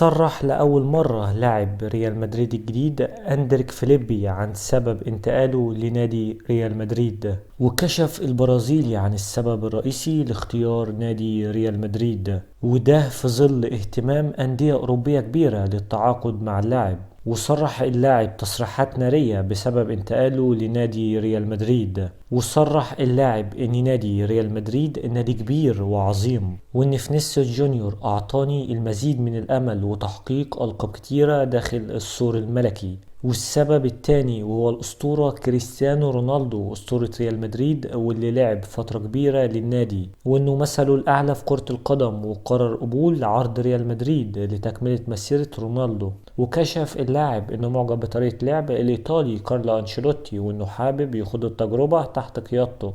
صرح لأول مرة لاعب ريال مدريد الجديد أندريك فيليبي عن سبب انتقاله لنادي ريال مدريد، وكشف البرازيلي عن السبب الرئيسي لاختيار نادي ريال مدريد، وده في ظل اهتمام أندية أوروبية كبيرة للتعاقد مع اللاعب. وصرح اللاعب تصريحات نارية بسبب انتقاله لنادي ريال مدريد، وصرح اللاعب ان نادي ريال مدريد نادي كبير وعظيم، وان فينيسيوس جونيور اعطاني المزيد من الامل وتحقيق القاب كتيرة داخل السور الملكي. والسبب الثاني وهو الأسطورة كريستيانو رونالدو، أسطورة ريال مدريد واللي لعب فترة كبيرة للنادي، وإنه مثله الأعلى في كرة القدم، وقرر قبول عرض ريال مدريد لتكملة مسيرة رونالدو. وكشف اللاعب إنه معجب بطريقة لعب الإيطالي كارلو أنشيلوتي، وإنه حابب يخوض التجربة تحت قيادته.